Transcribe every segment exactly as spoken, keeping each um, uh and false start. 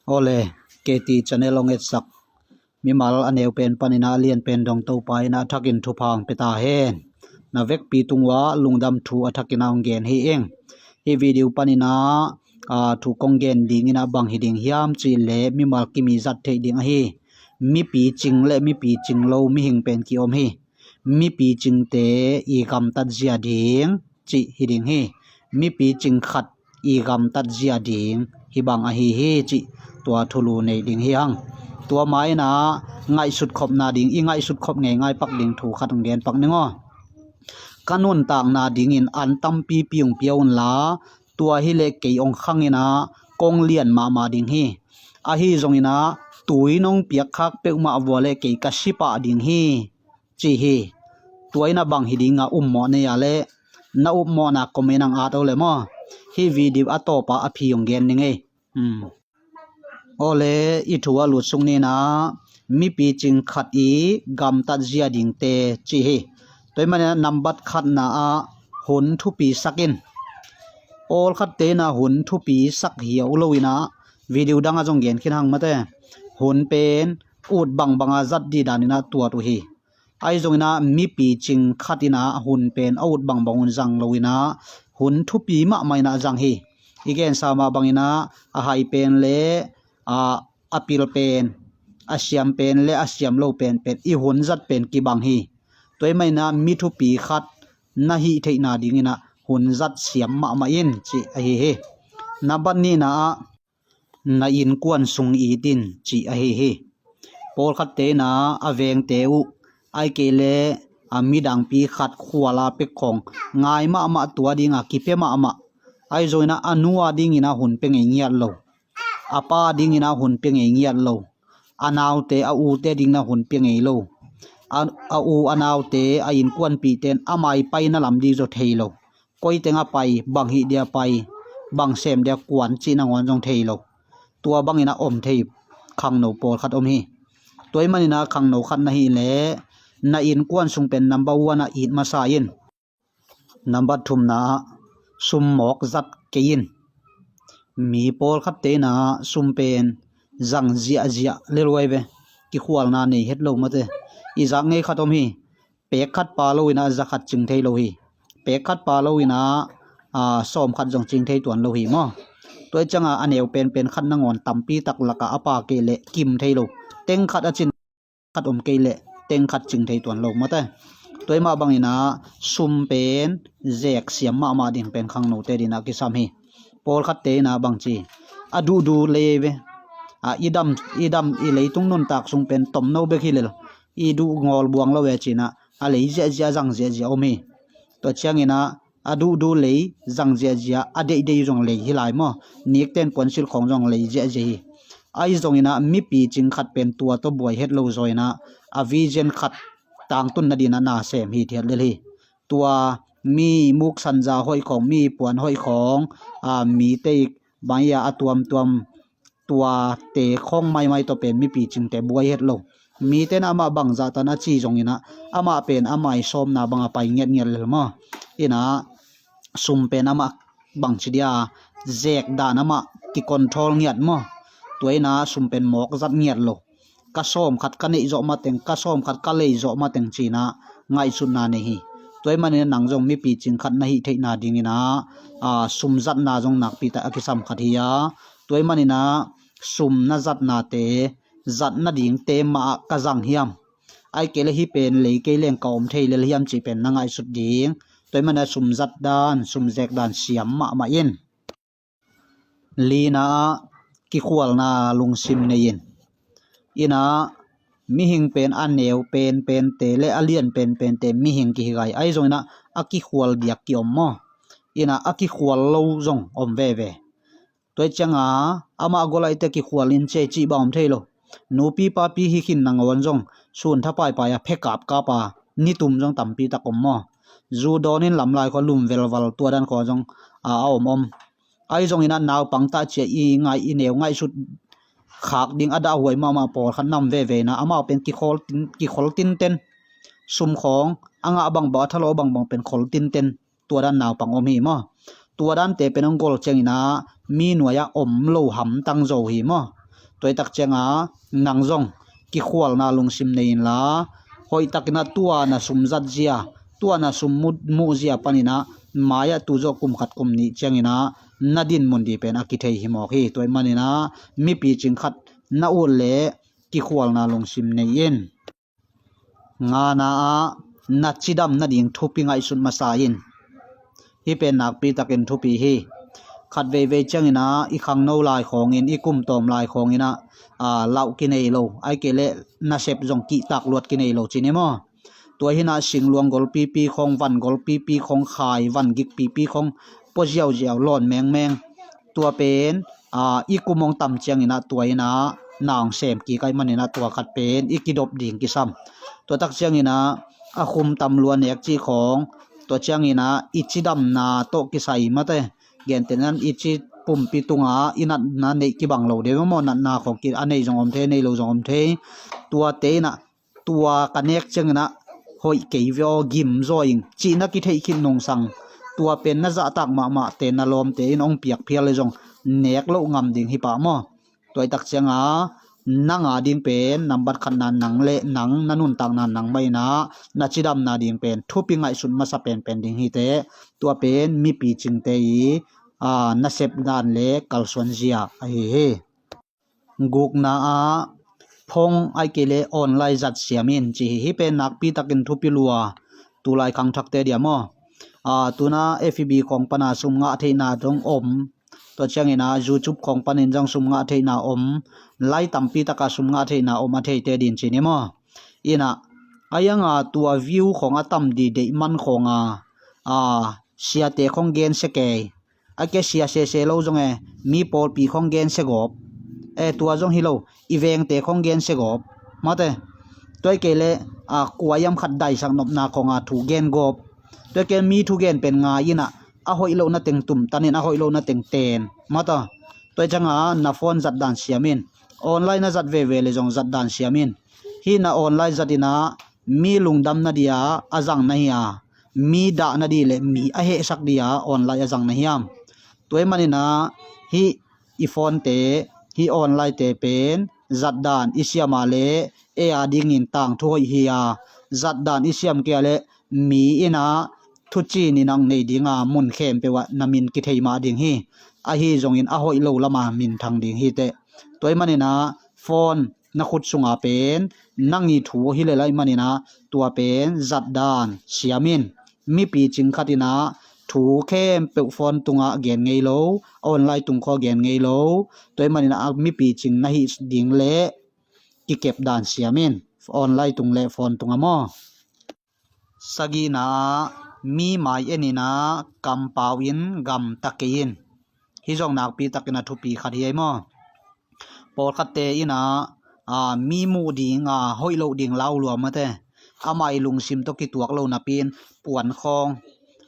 Awle, K T channel hong etsak mimal a neu pen panin a lian pen dong Topa in a thakin thupha hong pia ta hen. Na vekpi tungah lungdam thu a thakin a hong gen hi ing. Hih video panin a, a, thu kong gen dingin a bang hi ding hiam cih leh mimal kimi zat theih ding ahi. Mipi cing le mipi cing lo mihing pen ki-om hi. Mipi cingte i gamtat zia ding cih hi ding hi. Mipi cing khat i gamtat zia ding hih bang ahi hi cih tua thulu nei ding hi hang. Tua ma-in a ngaihsut khopna ding, i ngaihsut khop ngeingai pak ding thu khat hong gen pak ning aw. Ka nuntakna dingin an tampipi hong pia unla, tua hi leh kei hong khangin a kong lian mahmah ding hi. Ahi zongin a tui nong piak khak peuhmah vua leh kei ka si pah ding hi, ci hi. Tua in a bang hi ding a upmawh nei a leh na upmawhna comment hong at o le maw. Hih video a tawpah a phi hong gen ning ei. Awle, i thu a lut suk ni in a, mipi cing khat i gamtat zia dingte ci hi. Tua ahih manin a nambat khatna ah hun thupi sak in. Pawlkhatte in a hun thupi sak hi a uh lo in a, video dang ah zong gen khin hang mate. Hun pen ut bangbang a zat dih dan in a tuat uh hi. Ahi zongin a mipi cing khat in a hun pen a ut bangbang un zang lo in a, hun thupi mahmah in a zang hi. I gensa mah bangin a, a hai pen le a, a pil pen, a siam pen le a siam lo pen pen i hun zat pen kibang hi. Tua ahih manin a mi thupi khat na hih theihna dingin a hun zat siam mahmah in cih ahi hi. Nambat nihna ah na innkuan sung it in cih ahi hi. Pawlkhatte in a, a vengte uh, ahih kei leh a midangpi khat khual a pek khawng ngai mahmah, tua ding a kipia mahmah. Ahi zongin a a nu a dingin a hun pia ngei ngiat lo. A pa dingin a hun pia ngei ngiat lo. A naute, a ute dingin a hun pia ngei lo. A, a u a naute, a innkuanpihte in a mai paina lam ding zaw thei lo. Koi teng a pai, bang hih dia pai, bang sem dia kuan cih nangawn zong thei lo. Tua bangin a om thei khangno pawlkhat om hi. Tua ahih manin a khangno khat na hih leh na innkuan sung pen number one ah it masa in. Nambat thumna ah sum mawk zat kei in. Mi pawlkhatte in a sum pen zang ziahziah le luai ve. Kikhualna nei het lo mate. I zak ngei khat om hi. Pek khat pha lo in a za khat cing thei lo hi. Pek khat pha lo in a, a, sawm khat zong cing thei tuan lo hi maw. Tua ahih ciang a a neu penpen khat nangawn tampi tak lak ah a pha kei leh kim thei lo. Teng khat a cin khat om kei leh teng khat cing thei tuan lo mate. Tua ahih mah bangin a sum pen zek siam mahmah ding pen khangnote dingin a kisam hi. Pawlkhatte in a bang ci, a duhduh lei ve. A, i dam, i dam, i leitung nuntak sung pen tomno bek hi lel. I duh ngawl buang lo ve ci in a, a lei ziahziah, zang ziahziah om hi. Tua ciangin a a duhduh lei, zang ziahziah, a deihdeih zong lei hi lai maw. Nikten puansilh khawng zong lei ziahziah hi. Ahi zongin a mipi cing khat pen tua tawh buai het lo zaw in a, a vision khat tangtunna dingin a na sem hithiat lel hi. Tua mi muksan za hoih khawng, mi puan hoih khawng, a, mite i bang ia a tuamtuam tuate khawng maimai tawh pen mipi cingte buai het lo. Mite in a amah bangzah tan a ci zongin a, amah pen amah i sawmna bang a pai ngiatngiat lel maw. In a sum pen amah bangci dia zek dan amah kicontrol ngiat maw. Tua in a sum pen mawk zat ngiat lo. Ka sawm khat ka neih zawh mateng, ka sawm khat ka lei zawh mateng ci in a ngaihsutna nei hi. Tua ahih manin a nang zong mipi cing khat na hih theihna dingin a, a, sum zatna zong nakpi tak a kisam khat hi a. Tua ahih manin a sum na zatnate, zat nadingte mah ah ka zang hiam, ahih kei leh hih pen lei kei leng ka om thei lel hiam cih pen na ngaihsut ding. Tua ahih manin a sum zat dan, sum zek dan siam mahmah in. Lina ah kikhualna lungsim nei in. In a mihing pen a neu penpente le a lian penpente mihing kihi gai. Ahi zongin a a kikhual diak ki-om maw. In a a kikhual lo zong om veve. Tua ahih ciang a amah gol ahih teh kikhual in ci ei cih bang om thei lo. Nupi papi hi khin nangawn zong sun tha paipai a phe kapkap a nitum zong tampi tak om maw. Zu dawn in lamlai khua lum velval tua dan khua zong a, a om om. Ahi zongin a naupang tah ci a i ngai, i neu ngaihsut khak ding a dahhuai mahmah pawlkhat na om veve in a, amau pen kikhol tin, kikhol tinten. Sum khawng a ngah bangbang, a thalawh bangbang pen khol tinten. Tua dan naupang om hi maw. Tua dante pen hong gol ciangin a mi nuai ah om lo hamtang zo hi maw. Tua hi tak cianga nang zong kikhualna lungsim nei inla, hoih takinah tua na sum zat zia, tua na sum mu, muh zia paninah mai-ah tu zawh kum khat kum nih cianginah na din mun di pen a kithei hi mawk hi. Tua hi maninah mipi cing khat na ut leh kikhualna lungsim nei in. Ngana ah na cidam nading thupi ngaihsut masa in. Hih pen nakpi takin thupi hi. Khat veivei cianginah i khangno lai khawngin, i kum tawm lai khawnginah, aa, lauh kinei lo, ai kei leh nasep zong kihtak luat kinei lo cin hi maw? Tua hinah singluang golpipi khawng, van golpipi khawng, khai van gikpipi khawng pua ziauziau, lawn mengmeng. Tua pen, aa, i kum hong tam cianginah tua inah na hong sem kik ahih maninah tua khat pen i kidop ding kisam. Tua tak cianginah a khum tam lua nek cih khawng, tua cianginah i cidamna tawh kisai mate. Gentehnan i ci pumpi tungah i natna neih kibang lo deuh maw, natna khawng ki, a nei zong om thei, nei lo zong om thei. Tuate inah tua ka nek cianginah hoih kei ve aw, gim zaw ing cihna kitheih khit nungsang, tua pen na zahtak mahmahte na lawmte in hong piak phial le zong nek loh ngam ding hi pah maw? Tua hi tak cianga nang a ding pen nambat khatna nang le nang na nuntakna nang mah inah na cidamna ding pen thupi ngaihsut masa penpen ding hi teh. Tua pen mipi cingte i, aa, nasep dan le kalsuan zia ahi hi. Gukna ah phone ai kei leh online zat siam in ci hi. Hih pen nakpi takin thupi lua, tulai khangthakte dia maw? Aa, tuna F B khawng pana sum ngah theihna dong om. Tua cianginah YouTube khawng panin zong sum ngah theihna om. Lai tampi taka sum ngah theihna om a theite din ci ni maw? Inah a ianga tua view khawng a tam di deih man khawnga, aa, siate khawng gensia kei. A ke sia sese lo zong e, mi pawlpi khawng gensia gawp. E, tua zong hi lo, i vengte khawng gensia gawp. Mate, tua hi kei leh, a, kuaiam khat daisak nopna khawnga thu gen gawp. Tua hi kei mi thugen pen ngai inah a hoih lohna teng tumtanin a hoih lohna teng ten. Mate, tua hi cianga na phone zat dan siam in. Online a zat veve le zong zat dan siam in. Hih na online zat inah mi lungdamna dia a zang na hi a, mi dahna di le mi a hehsak dia online a zang na hiam? Tua hi maninah hih i phonete, hih onlinete pen zatdan i siam a le ei a dingin tangthu hoih hi a, zatdan i siam kei a le mi inah thucin inah nei dinga mun khempeuh ah na min kithei mah ding hi. Ahi zongin a hoih lo lama minthang ding hi teh. Tua hi maninah phone na khut sunga pen nang i thu hi le lai maninah tua pen zatdan siam in. Mipi cing khat inah thu khempeuh phone tungah gen ngei lo, online tung khawng gen ngei lo. Tua hi maninah a mipi cing na hih ding le kikep dan siam in, online tung le phone tungah maw? Sagihna ah mi mai en inah kampau in gamta kei in. Hih zong nakpi takin a thupi khat hi ei maw? Pawlkhatte inah, aa, mi muh ding, aa, hoih loh ding lau lua mate. Amah i lungsim tawh kituak lo napi in puan khawng,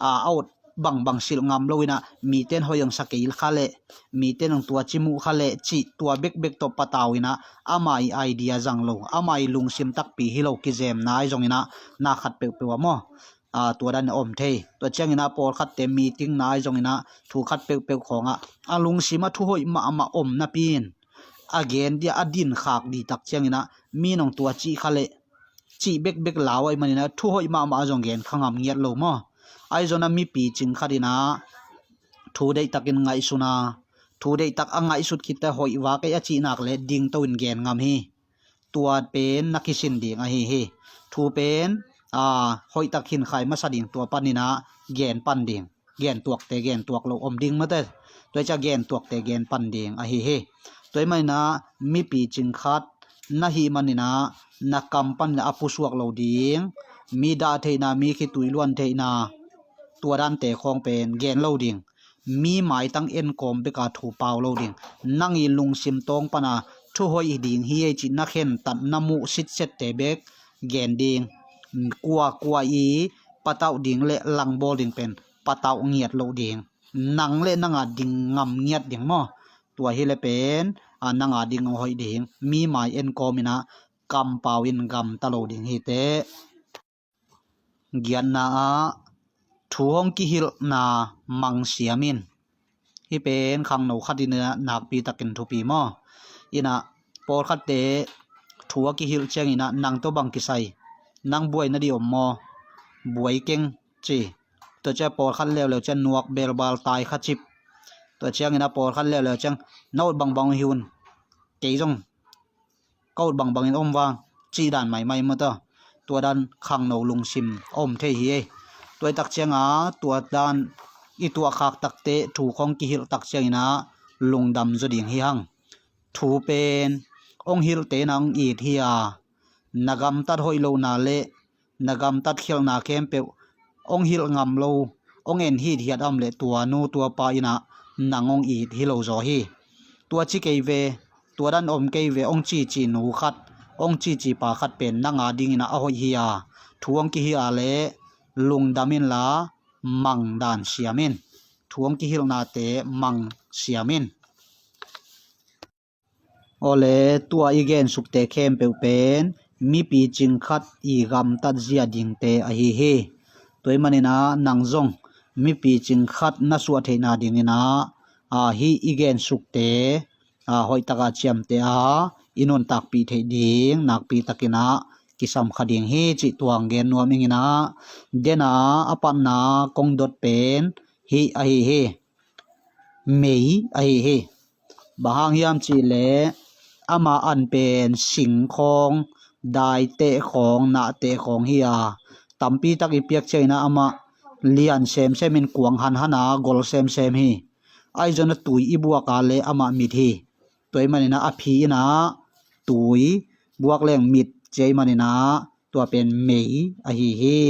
aa, a ut bangbang silh ngam lo inah mite in hoih hong sa kei kha leh, mite in hong tua ci muh kha leh cih tua bekbek tawh patau inah amah i idea zang lo, amah i lungsim takpi hi lo kizemna ahi zonginah na khat peuhpeuh ah maw? Aa, tua dan a om thei. Tua cianginah pawlkhatte meeting na ahi zonginah thu khat peuhpeuh khawngah a lungsim ah thu hoih mahmah om napi in a gen dia a din khak di tak cianginah mi nong tua cih kha leh cih bekbek lau ahih maninah thu hoih mahmah a zong gen kha ngam ngiat lo maw? Ahi zongin a mipi cing khat inah thu deihtakin ngaihsun a, thu deihtak a ngaihsut khit teh hoih vak ei a cih nak leh dingto in gen ngam hi. Tua pen na kisin ding ahi hi. Thu pen, aa, hoihtak hinkhai masa ding tua paninah gen pan ding. Gen tuakte gen tuak lo om ding mate. Tua hi ciah gen tuakte gen pan ding ahi hi. Tua hi maninah mipi cing khat na hih maninah na kam paninah a pusuak lo ding, mi dah theihna, mi khitui luan theihna, tua dante khawng pen gen lo ding. Mi maitang en kawm beka thu pau lo ding. Nang i lungsim tawng pana thu hoih ding hi ei cih na khentat na muh sitsette bek gen ding. Kuakua i patauh ding le langbawl ding pen patauh ngiat loh ding. Nang le nang a ding ngam ngiat ding maw? Tua hi le pen, a, nang a ding hoih ding. Mi mai en kawm inah kampau in gamta lo ding hi teh. Giatna ah thu hong kihilhna mang siam in. Hih pen khangno khat inah nakpi takin thupi maw? Inah Pawlkhatte thu a kihilh ciangin ah nang tawh bang kisai, nang buai na dih om maw? Buai keng ci. Tua ciang pawlkhat leuleu ciang nuak belbal tai kha cip. Tua ciangin ah pawlkhat leuleu ciang na ut bangbang uh hi un, kei zong ka ut bangbangin om vang cih dan maimai maw taw. Tua dan khangno lungsim a om thei hi ei. Tua i tak cianga tua dan i tuahkhak takte thu khong kihilh tak ciangin ah lungdam zaw ding hi hang. Thu pen ong hilhte na ong it hi a, na gamtat hoih lohna le na gamtat khialhna khempeuh ong hilh ngam lo, ong en hithiat a om leh tua nu tua pa in ah nang ong it hi lo zaw hi. Tua ci kei ve, tua dan om kei ve ong cici nu khat, ong cici pa khat pen nang a dingin ah a hoih hi a, thu ong kihilh a leh lungdam inla mang dan siam in. Thu ong kihilhnate mang siam in. Awle tua i gensukte khempeuh pen mipi cing khat i gamtat zia dingte ahi hi. Tua ahih manin ah nang zong mipi cing khat na suah theihna dingin ah, a, hih i gensukte, a, hoih taka ciamteh a i nuntakpih theih ding nakpi takin ah kisam kha ding hi cih tuang gen nuam ing in ah, den a a patna kong dot pen hih ahi hi. Mei ahi hi. Bang hang hiam cih leh ama an pen sing khawng, daiteh khawng, nahteh khawng hi a, tampi tak i piak ciangin ah amah lian semsem in kuang hanhan a gol semsem hi. Ahi zongin ah tui i buak a leh amah mit hi. Tua ahih manin ah a phi in ah tui buak leng mit ci ahih manin ah tua pen mei ahi hi.